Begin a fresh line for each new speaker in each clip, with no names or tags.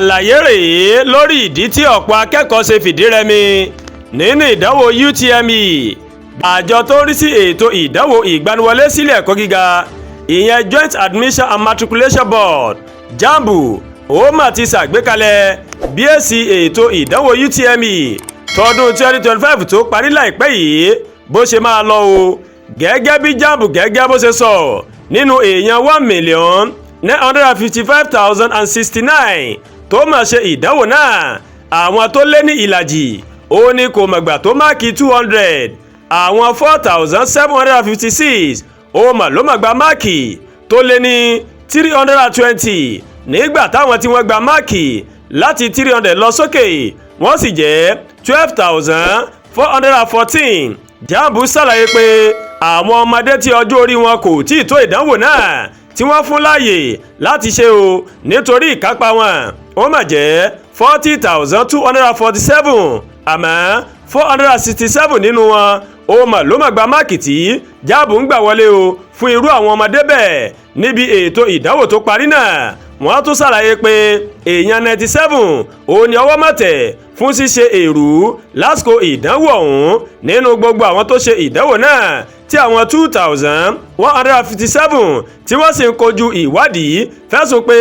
Àlàyé rèé lórí ìdí tí ọ̀pọ̀ akẹ́kọ̀ọ́ ṣe fìdí rẹmi nínú ìdánwò UTME. Àjọ tó ń rí sí ètò ìdánwò ìgbaniwọlé sílé ẹ̀kọ́ gíga, ìyẹn Joint Admission and Matriculation Board, JAMB, ó mà ti ṣàgbékalẹ̀ bí èsì ètò ìdánwò UTME tọdún 2025 tó parí láìpẹ́ yìí bó ṣe máa lọ o. Gẹ́gẹ́ bí JAMB gẹ́gẹ́ bó ṣe sọ, nínú èèyàn 1,955,069 tó mà ṣe ìdánwò náà, àwọn tó lé ní ìlàjì ó ní kò mọ̀gbà tó máàkì 200. Àwọn 4,756 ó mà ló mà gba máàkì tó lé ní 320, nígbà táwọn tí wọ́n gba máàkì láti 300 lọ sókè wọ́n sì jẹ́ 12,414. JAMB ṣàlàyé pé àwọn ọmọdé tí ọjọ́ orí wọn kò tí ì tó ìdánwò náà tí wọ́n fún láàyè láti ṣe o nítorí ìkápá wọn ó mà jẹ́ 40,247, àmọ́ 467 nínú wọn ó mà ló mà gba máàkì tí JAMB ń gbà wọlé o fún irú àwọn ọmọdé bẹ́ẹ̀ níbi ètò ìdánwò tó parí náà. Wọ́n tún ṣàlàyé pé èèyàn 97 òun ni ọwọ́ mà tẹ̀ fún ṣíṣe èrú lásìkò ìdánwò ọ̀hún nínú gbogbo àwọn tó ṣe ìdánwò náà, tí àwọn 2,157 tí wọ́n sì ń kojú ìwádìí fẹ̀sùn pé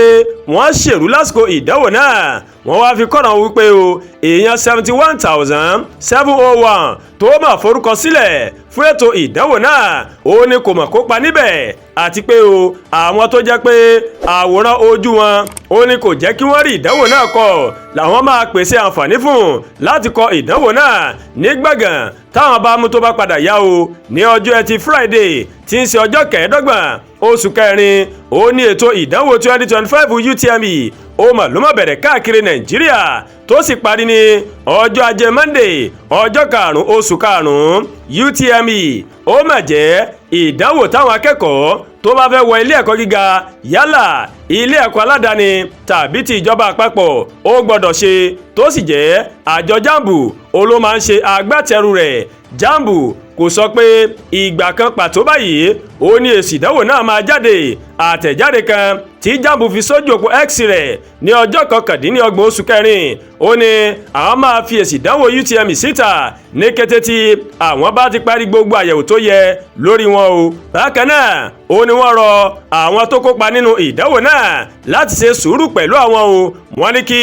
wọ́n ṣèrú lásìkò ìdánwò náà. Wọ́n wá fi kọ́nà wípé o èèyàn 71,701 tó mà forúkọ sílẹ̀ fún ètò ìdánwò náà ó ní kò mọ̀ kópa níbẹ̀, àti pé o àwọn tó jẹ́ pé àwòrán ojú wọn ó ní kò jẹ́ kí wọ́n rí ìdánwò náà kọ làwọn máa pèsè àǹfààní fún láti kọ ìdánwò náà ní gbọ̀ngàn táwọn bá mú tó bá padà yá o. Ní ọjọ́ Ẹtì Friday tí ń ṣe ọjọ́ 25 oṣù kẹrin, ó ní ètò ìdánwò 2025 UTME ó mà ló má bẹ̀rẹ̀ káàkiri Nàìjíríà, tó sì parí ní ọjọ́ Ajé Monday, ọjọ́ 5 oṣù karùn-ún. UTME ó mà jẹ́ ìdánwò táwọn akẹ́kọ̀ọ́ tó bá fẹ́ wọ ilé ẹ̀kọ́ gíga, yálà ilé ẹ̀kọ́ aládàáni tàbí ti ìjọba àpapọ̀, ó gbọ́dọ̀ ṣe, tó sì jẹ́ àjọ JAMB ó ló máa ń ṣe agbátẹrù rẹ̀. JAMB kò sọ pé ìgbà kan pàtó báyìí ó ní èsì ìdánwò náà máa jáde. Àtẹ̀jáde kan tí JAMB fi sójú òpó X rẹ̀ ní ọjọ́ 29 oṣù kẹrin, ó ní àwọn máa fi èsì ìdánwò UTME síta ní kété tí àwọn bá ti parí gbogbo àyẹ̀wò tó yẹ lórí wọn o. Bákan náà, ó ní wọ́n rọ àwọn tó kópa nínú ìdánwò náà láti ṣe sùúrù pẹ̀lú àwọn o. Wọ́n ní kí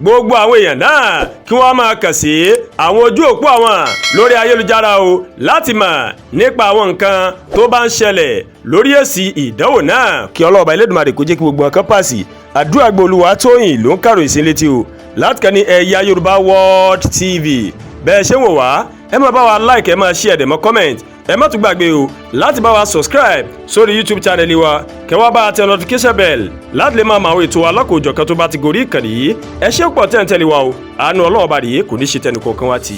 gbogbo àwọn èèyàn náà kí wọ́n máa kàn sí àwọn ojú òpó àwọn lórí ayélujára o láti mọ̀ nípa àwọn nǹkan tó bá ń ṣẹlẹ̀ lórí èsì ìdánwò náà. Kí Ọlọ́ọ̀bá Elédùmarè kó jẹ́ kí gbogbo nǹkan pàṣẹ àdúrà. Gbòòlùwà Tóyìn ló ń kàròyìn sí létí o láti kàn ní Ẹ̀yà Yorùbá World TV. Bẹ́ẹ̀ ṣé wò wá, ẹ máa bá wa like, ẹ máa share, dẹ̀ mọ́ comment. Ẹ má tún gbàgbé o láti bá wa subscribe sórí YouTube channel wa, kẹ́ wá bá a tẹ notification bell láti lè máa mọ àwọn ètò alákòójọ̀kan tó bá ti gorí ìkànnì yìí. Ẹ ṣé pọ̀ tẹ́ ń tẹ́lẹ̀ wa o. Àánú Ọlọ́run bá rèé kò ní ṣe tẹnìkọ̀ọ̀kan wa tì.